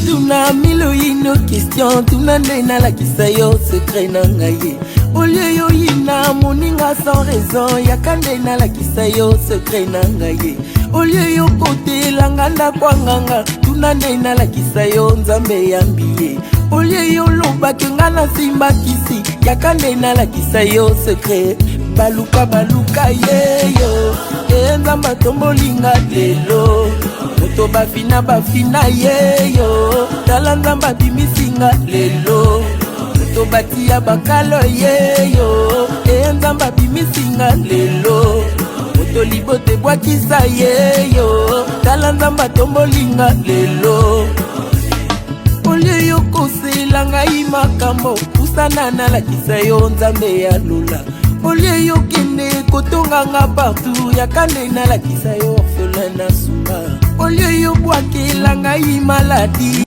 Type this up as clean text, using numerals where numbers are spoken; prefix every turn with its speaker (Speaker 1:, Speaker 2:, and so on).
Speaker 1: Tuna mille une question, tuna nde nalakisa yo secret na ngai. Au lieu yoyina moninga sans raison, yaka nde nalakisa yo secret na ngai. Au lieu yokotelanga ndako ya nganga, tuna nde nalakisa yo Nzambe yambi ye. Au lieu yolobaki nga nasimbakisi, yaka nde nalakisa yo secret. Baluka baluka ye yo e, Nzambe atombolinga lelo. Moto bafina bafina ye yo, tala Nzambe abimisinga lelo. Moto batia bakalo ye yo e, Nzambe abimisinga lelo. Moto libote ebwakisa ye yo, tala Nzambe atombolinga lelo. Au lieu yokosela ngai makambo, pusana nalakisa yo Nzambe ya lola. Au lieu yokende kotonganga partout, yaka nde nalakisa yo orphelin na sunga. Au lieu yobwakela ngai maladie.